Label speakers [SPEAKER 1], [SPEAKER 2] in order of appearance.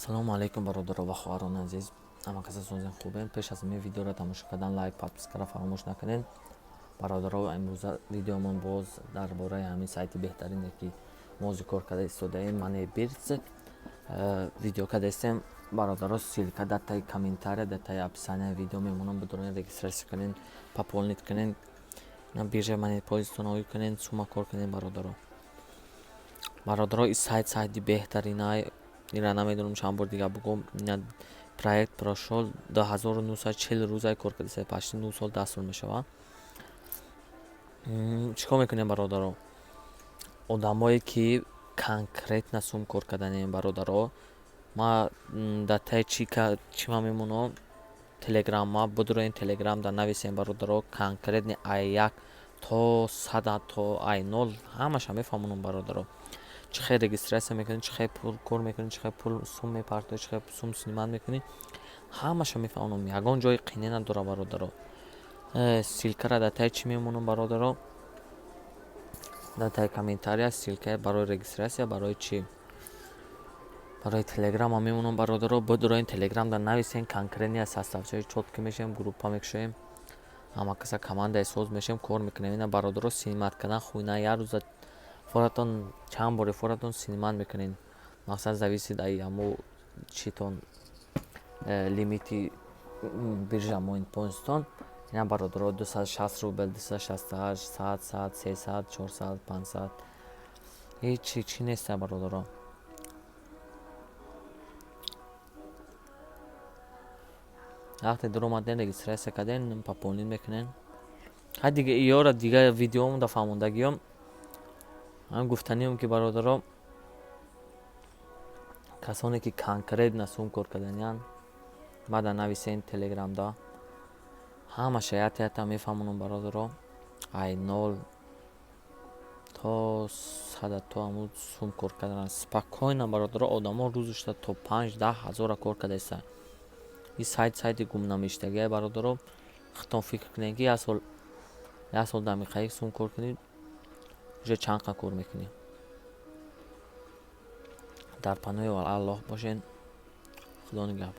[SPEAKER 1] Салому алайкум, бародаро ва хоҳарони азиз. Ҳама каса созен, хубем? Пеш аз ин видеоро тамошо кардан лайк, подпискаро фаромӯш накунед, бародаро. Имрӯза видеомон боз дар бораи ҳамин сайти беҳтарине, ки мо ҳозир кор карда истодаем, Moneybirds, видео кардаистем, бародаро. Ссылка дар таи комментария, дар таи описания видео мемонам. Бидорен, регистрация кунед, пополнить кунед, биржа Moniepoint оид кунед, сума кор кунед, бародаро. Бародаро, ин сайт сайти беҳтаринай. Ира намедонам чанд бор дигар бугум. Проект прошёл 2940 рӯзай кор кардаиста, почти 9 сол, 10 сол мешавад. Чӣ кор мекунем, бародаро? Одамое ки конкретно сум кор карданем, бародаро, ма дар таи чима мемонам, Телеграмма бидуроем, Телеграм да нависем, бародаро. Конкретно ай як то сада, то ай нол ҳамаша мефаҳмонам, бародаро. Чӣ хел регистрация мекунӣ, чӣ хел пул кор мекунӣ, чӣ хел пул сум мепартоӣ, чӣ хел сум снимать мекунӣ, ҳамаша мефаҳмонам. Ягон ҷои қине надора, бародаро. Ссылкара дар таи чӣ мемонам, бародаро? Дар таи комментария ссылка барои регистрация, барои чӣ, барои Телеграма мемонам, бародаро. Бидуроем, Телеграм да нависем, конкретно составчаи чёткий мешавем, группа мекушоем, ҳама каса командаи соз мешавем, кор мекунем. Ина, бародаро, снимать кардан хуйна. Як рӯза форатон чанд бори форатон снимать мекунед. Мақсад зависит ай ҳамо читон, лимити биржа Moniepoint. Ина, бародаро, 260 рубл, 268, 100, 100, 300, 400, 500, ҳечи чӣ неста, бародаро. Вақте дуромаден, регистрация карден, пополнить мекунен. Ҳай, дига иёра дига видеомонда фаҳмондагиём. Ҳам гуфтанием, ки, бародаро, касоне ки конкретно сум кор карданиянд, баъда нависен Телеграмда, ҳамаша ята ята мефаҳмонам, бародаро. Ай нол то сада, то ҳамун сум кор кардан спокойно, бародаро. Одамо рӯзушта то 5-10 ҳазора кор кардаистанд. Ин сайт сайти гумнамиштагиай, бародаро. Худтон фикр кунед, ки як сол, як сол дар миқаи сум кор кунед, уже чанд қа кор мекунӣ. Дар паноҳи Аллоҳ бошед. Худо нигаҳбон.